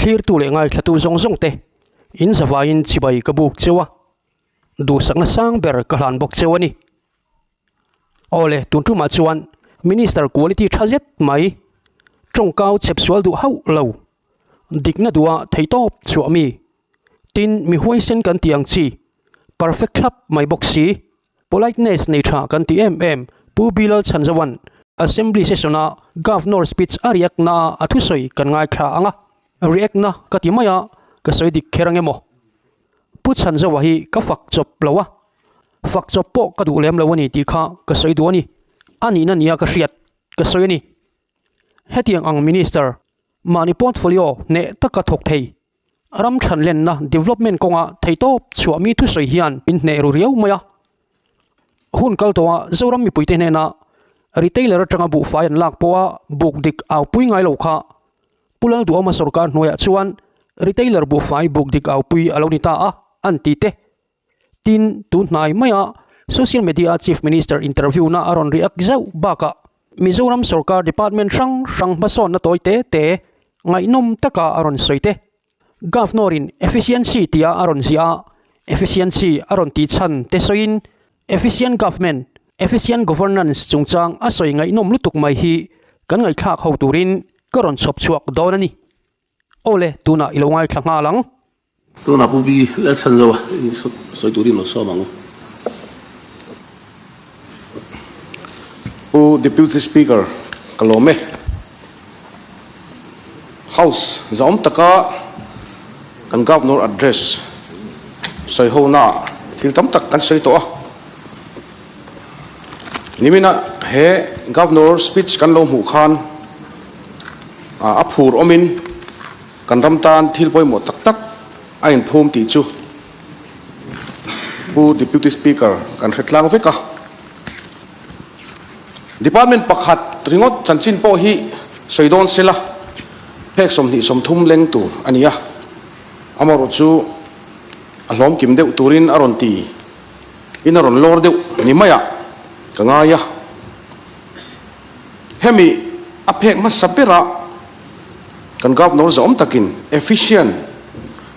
Thlirtu leh ngaithlatu zawng zawng te in zavaiin chibai ka buk cheu a, duhsakna sang ber ka hlan bawk cheu a ni. Awle, tun tumah chuan Minister quality tha zet mai, tawngkau chep sual duh hauh lo, dikna duha theihtawp chhuah mi, tin mi huaisen kan tih ang chi, perfect thlap mai bawk si, Politeness nei tha kan ti em em, Pu Bilal Chhanzoan Assembly Session-a Governor speech a react na a thusawi kan ngaithla ang a, react na ka ti mai a, ka sawi dik kher ang emaw? Pu Chhanzoa hi ka fak chawp lo a, fak chawp pawh ka duh lem lo a ni tih kha ka sawi duh a ni, a nihna nia ka hriat ka sawi a ni. Hetiang ang Minister mahni portfolio hneh taka thawk thei Ram thanlenna, development, kawnga theihtawp chhuah mi thusawi hian min hneh ru riau mai a. Hun kal tawha Zoram mipuite hnena retailer atanga buhfai an lak pawha buk dik au pui ngai lo kha Pu Lalduhawma sorkar hnuaiah chuan retailer buhfai buk dik au pui a lo ni ta a, an ti te. Tin, tun hnai maia social media-a Chief Minister interview-na a rawn react zauh bakah Mizoram sorkar department hrang hrang hmasawnna tawi te te ngaihnawm taka a rawn sawi te. Governor-in efficiency tia a rawn ziah a, efficiency a rawn tih chhan te sawiin efficient government, efficient governance chungchang a sawi ngaihnawm lutuk mai hi kan ngaihthlak ho turin ka rawn chhawp chhuak dawn a ni. Awle, tunah i lo ngaithla nghal ang. Tunah Pu Bi Lalchhanzoa in sawi turin lo sawm ang u. Pu Deputy Speaker, ka lawm e. House zahawm taka kan Governor address sawi hona thil tam tak kan sawi tawh a. Nimina he Governor speech kan lo hmuh khan a phur awmin Kan ram tan thil pawimawh tak tak a inphum tih chu Pu Deputy Speaker kan hre tlang vek a. Department pakhat ringawt chanchin pawh hi sawi dawn sela phek 23 leng tur a ni a, amaherawh chu a hlawm kim deuh turin a rawn ti in a rawn lawr deuh ni maiah ka ngai a. Hemi a phek hmasa berah kan Governor zahawm takin efficient,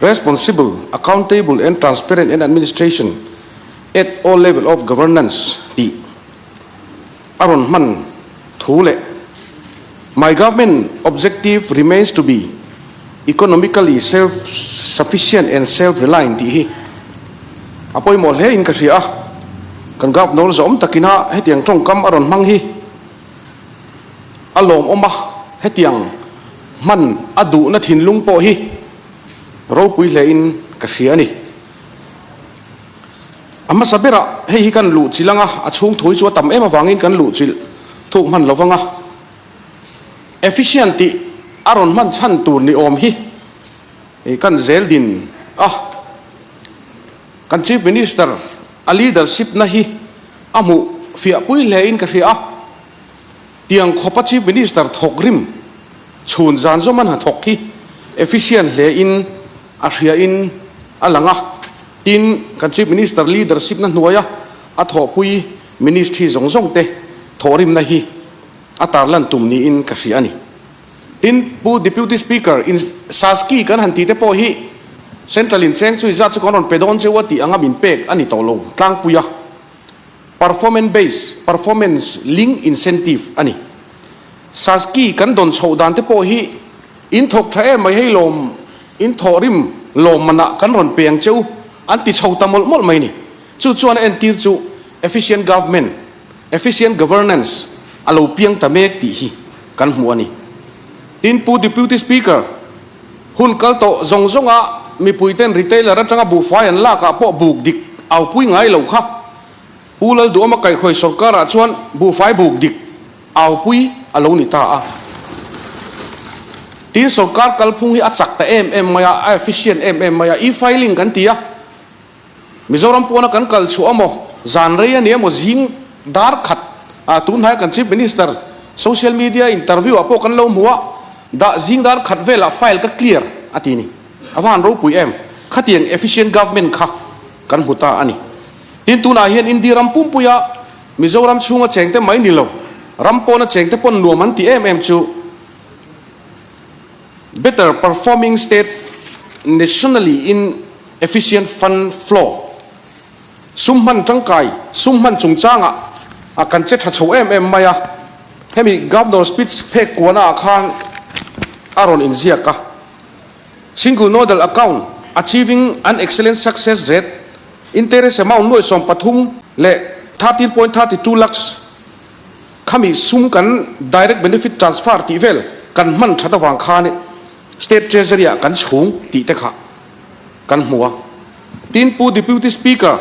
responsible, accountable and transparent and administration at all level of governance tih a rawn hman thu leh My government objective remains to be economically self-sufficient and self-reliant tih hi a pawimawh hle in ka hria a, kan Governor zahawm takina hetiang tawngkam a rawn hmang hi a lawmawm a, hetiang hman a duhna thinlung pawh hi ropui hle in ka hria a ni. A hmasa berah hei hi kan luhchilh ang a, a chhung thui chu a tam em avangin kan luhchilh thuk hman lo vang a. Efficient tih a rawn hman chhan tur ni awm hi kan zel din a, kan Chief Minister a leadership na hi a hmuh fiah pui hle in ka hria a, tiang khawpa Chief Minister thawk rim chhun zan zawm a hnathawk hi efficient hle in a hria in a lang a, tin kan Chief Minister leadership na hnuaia a thawhpui Ministry zawng zawng te thawhrimna hi a tarlan tum niin ka hria a ni. Tin, Pu Deputy Speaker, in Saski kan han tih te pawh hi Central in cheng chu i zat chu kan rawn pe dawn cheu a tih anga min pek a ni tawh lo tlangpui a. Performance based, performance link incentive a ni. Saski kan dawn chhoh dan te pawh hi in thawk tha em mai hei lawm in thawh rim lawm manah kan rawn pe ang cheu an ti chho ta mawlh mawlh mai ni. Chu chuan a entir chu efficient government, efficient governance a lo piang ta mek tih hi kan hmu a ni. Tin, Pu Deputy Speaker, hun kal tawh zawng zawnga mipuiten retailer atanga buhfai an lakah pawh buk dik aupui ngai lo kha Pu Lalduhawma kaihhruai sorkarah chuan buhfai buk dik aupui a lo ni ta a. Tin, sorkar kalphung hi a chak ta em em mai a, a efficient em em mai a, e-filing kan ti a. Mizoram pawna kan kal chhuah amaw, zan rei a ni emaw zing dar khat ah tun hnaia kan Chief Minister social media interview ah pawh kan lo hmu a, dah zing dar khat velah file ka clear a ti ni. A va han ropui em? Khatiang efficient government kha kan hmu ta a ni. Tin tunah hian India ram pumpuia Mizoram chhunga chengte mai ni lo, ram pawna chengte pawn nuam an ti em em chu. Better performing state nationally in efficient fund flow, sum hman tangkai, sum hman chungchangah a kan che tha chho em em mai a, hemi Governor speech phek kuana ah khan a rawn inziak a. Single nodal account achieving an excellent success rate, interest amount nuai 13 leh 13.32 lakhs Khami sum kan direct benefit transfer tih vel kan hman that avang khan State Treasury ah kan chhung tih te kha kan hmu a. Tin Pu Deputy Speaker,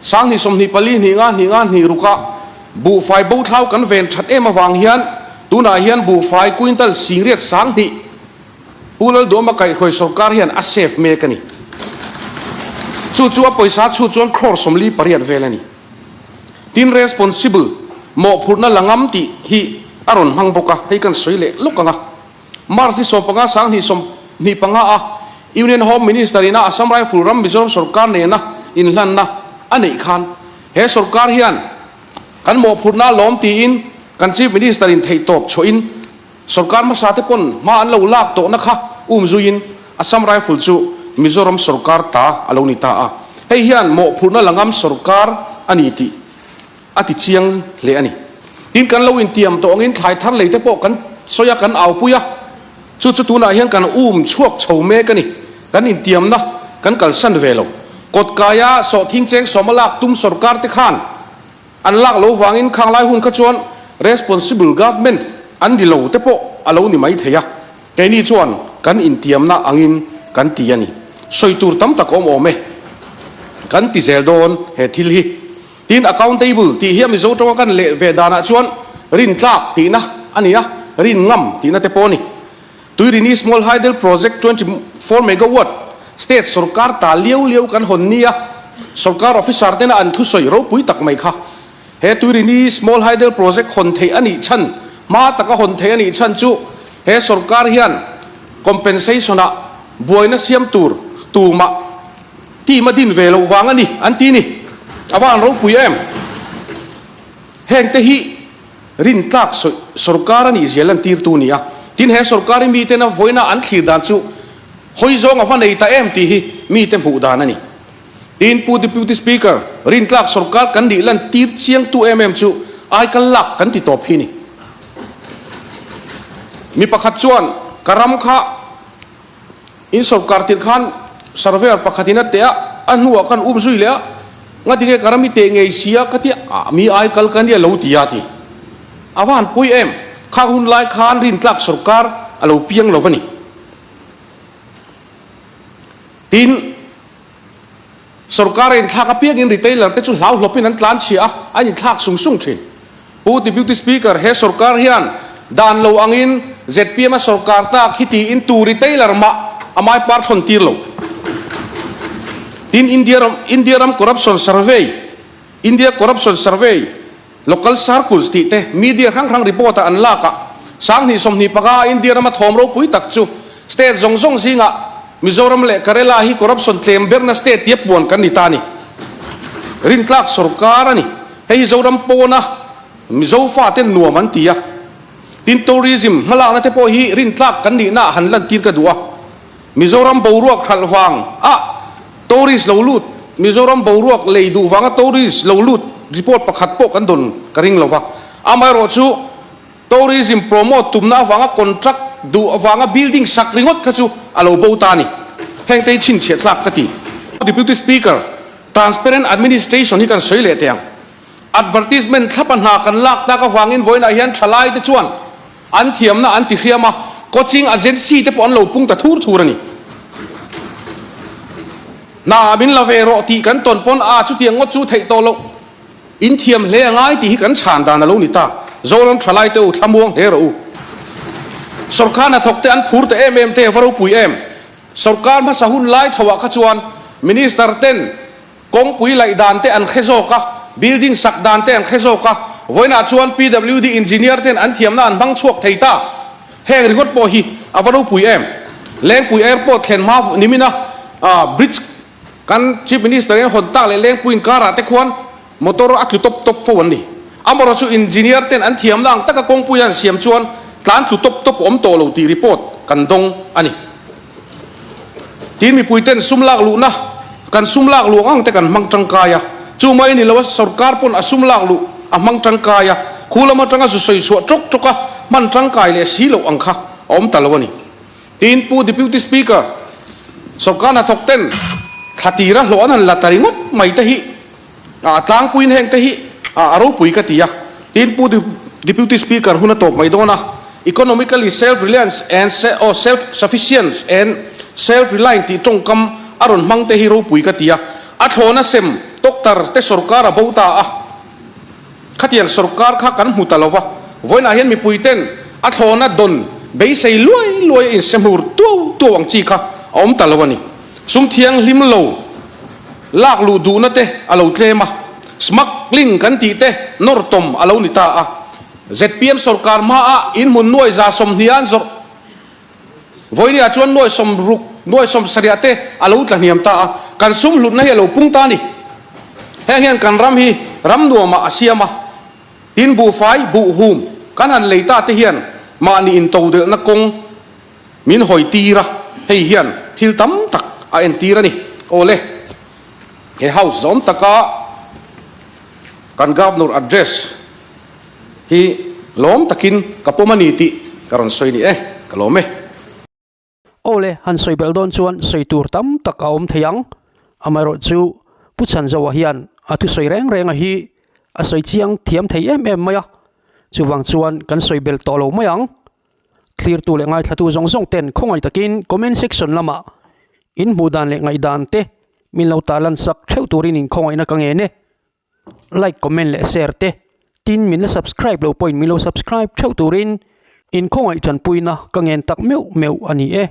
Sanghnih 24 hnih nga hnih nga hnih ruk ah buhfai bo thlau kan ven that em avang hian tunah hian buhfai quintal singriat 2000 Pu Lalduama kaihhruai sorkar hian a save mek a ni. Chu chu a pawisa chhut chuan crore 48 vel a ni. Tin responsible, mawhphurhna la ngam tih hi a rawn hmang bawk a, hei kan sawi leh lawk ang a. March ni 15 2025 a Union Home Minister ina Assam Rifle ram Mizoram sorkar nena inhlanna a neih khan he sorkar hian kan mawhphurhna lawm tiin kan Chief Minister in theihtawp chhuahin sorkar hmasa te pawn hma an lo lak tawhna kha umzuiin Assam Rifle chu Mizoram sorkar ta a lo ni ta a, hei hian mawhphurhna la ngam sorkar a ni tih a ti chiang hle a ni. Tin, kan lo intiam tawh angin thlai thar lei te pawh kan sawi a, kan aupui a, chu chu tunah hian kan um chhuak chho mek a ni. Kan intiamna kan kalsan ve lo. Kawtkaia sawhthing cheng sawma lak tum sorkar te khan An lak lo vangin khang lai hun kha chuan responsible government an ni lo te pawh a lo ni mai thei a, keini chuan kan intiamna angin kan ti a ni. Sawi tur tam tak awm awm e. Kan ti zel dawn he thil hi. Tin, accountable tih hi a Mizo tawnga kan leh ve danah chuan rintlak tihna a ni a, rin ngam tihna te pawh a ni. Tuirini Small Hydel Project 24 Megawatt State sorkar ta liau liau kan hawn nia sorkar officer tena an thusawi ropui tak mai kha. He Tuirini Small Hydel Project hawn theih a nih chhan, hma taka hawn theih a nih chhan chu he sorkar hian compensation ah buaina siam tur tumah team a din ve loh vang a ni an ti ni. A va han ropui em? Heng te hi Rintlak sorkar a nih zia lantirtu a ni a, tin he sorkari mitena vawiina an thlir dan chu hawi zawng a va nei ta em tih hi mite hmuh dan a ni. Tin Pu Deputy Speaker, rintlak sorkar kan nih lantir chiangtu em em chu aikal lak kan ti tawp hi ni. Mi pakhat chuan ka ram kha In sorkar tirh khan surveyor pakhatin a teh a, a hnuah khan um zui leh a, ngati nge ka ram hi teh ngei si a ka ti a, mi ai kal ka nia lo ti a ti. A va han pui em, khang hun lai khan rintlak sorkar a lo piang lo va ni. Tin, sorkar a inthlak apiangin retailer te chu hlau hlawpin an tlan chhia a, an inthlak sung sung thin. Pu Deputy Speaker, he sorkar hian dan lo angin zpm a sorkar tak hi tiin tu retailer mah a mai par thawn tir lo. Tin, India ram India ram corruption survey, India Corruption Survey, Local Circles tih te media hrang hrang report ah an lak a, 2025 a India rama thawm ropui tak chu state zawng zawng zingah Mizoram leh Kerala hi corruption tlem berna state tia puan kan ni ta a ni. Rintlak sorkar a ni. Hei hi Zoram pawna Mizo faten nuam an ti a, tin tourism hmalakna te pawh hi rintlak kan nihna ah han lantir ka duh a. Mizoram boruak hralh vang a tourist lo lut, Mizoram boruak lei duh vanga tourist lo lut report pakhat pawh kan dawn ka ring lo va. Amaherawh chu tourism promote tumna avanga contract duh avanga building sak ringawt kha chu a lo bo ta a ni. Heng te hi chhinchhiah tlak ka ti. Deputy Speaker, Transparent administration hi kan sawi leh teh ang. Advertisement thlapa hna kan lak tak avangin vawiinah hian thalai te chuan an thiamna an ti hriam a, coaching agency te pawh an lo pung ta thur thur a ni. Hna min la ve rawh tih kan tawn pawn a chutiang ngawt chu theih tawh loh. In thiam hle a ngai tih hi kan chhan dan a lo ni ta. Zoram thalai te u thlamuang hle rawh u. Sorkar hnathawk te an phur ta em em te va ropui em. Sorkar hmasa hun lai chhoah kha chuan Minister ten kawngpui laih dan te an hre zawk a, building sak dan te an hre zawk a, vawiinah chuan PWD engineer ten an thiamna an hmang chhuak thei ta. Heng ringawt pawh hi a va ropui em? Lengpui Airport thlen hma nimina bridge kan Chief Minister in hawn tak leh Lengpui inkarah te khuan Motor a tlu tawp tawp fo an ni. Amaherawhchu engineer ten an thiamna ang taka kawngpui an siam chuan tlan tlu tawp tawp awm tawh lo tih report. kan dawng a ni. Tin, mipuiten sum lak luhna, kan sum lak luh ang ang te kan hmang tangkai a, chu mai ni lo a sorkar pawn a sum lak luh a hmang tangkai a, khu lam atanga zu sawi chhuah tawk tawk a hman tangkai leh si loh ang kha a awm ta lo a ni. Tin, Pu Deputy Speaker, sorkar hnathawk ten thla tira hlawh an han la ta ringawt mai te hi a tlangpuiin heng te hi a ropui ka ti a. Tin, Pu Deputy Speaker hun a tawp mai dawn a, Economically self-reliance and or self-sufficient and self-reliant tih tawngkam a rawn hmang te hi ropui ka ti a. A thlawna sem doctor te sorkar a bo ta a. Khatiang sorkar kha kan hmu ta lo va, vawiinah hian mipui ten a thlawna dawn beisei luai luai a insehmur tuau tuau ang chi kha a awm ta lo a ni. Sum thianghlim lo lak luh duhna te a lo tlem a, smuggling kan tih te nawr tawm a lo ni ta a. Zpm sorkar hmaah inhmun nuai 120 an zawrh. Vawinia chuan nuai 60, nuai 70 te a lo tla hniam ta a, kan sum hlutna hi a lo pung ta a ni. Heng hian kan ram hi ram nuamah a siam a, tin buhfai, buhhum kan han lei ta te hian mahni intodelhna kawng min hawi tir a, hei hian thil tam tak a entir a ni. Awle, he house zawm taka kan Governor address hi lawm takin ka pawm a ni tih ka rawn sawi ni e, ka lawm e. Aw le, han sawi belh dawn chuan sawi tur tam tak a awm thei ang. Amaherawh chu Pu Chhanzoa hian a thusawi reng renga hi a sawi chiang thiam thei em em mai a, chuvang chuan kan sawi belh tawh lo mai ang. Thlirtu leh ngaithlatu zawng zawng ten khawngaih takin comment section lamah in hmuh dan leh ngaihdan te min lo tarlan sak theuh turin in khawngaihna ka ngen e. Like, comment leh share te tin min la subscribe lo pawhin min lo subscribe theuh turin in khawngaih tanpuina ka ngen tak meuh meuh a ni e.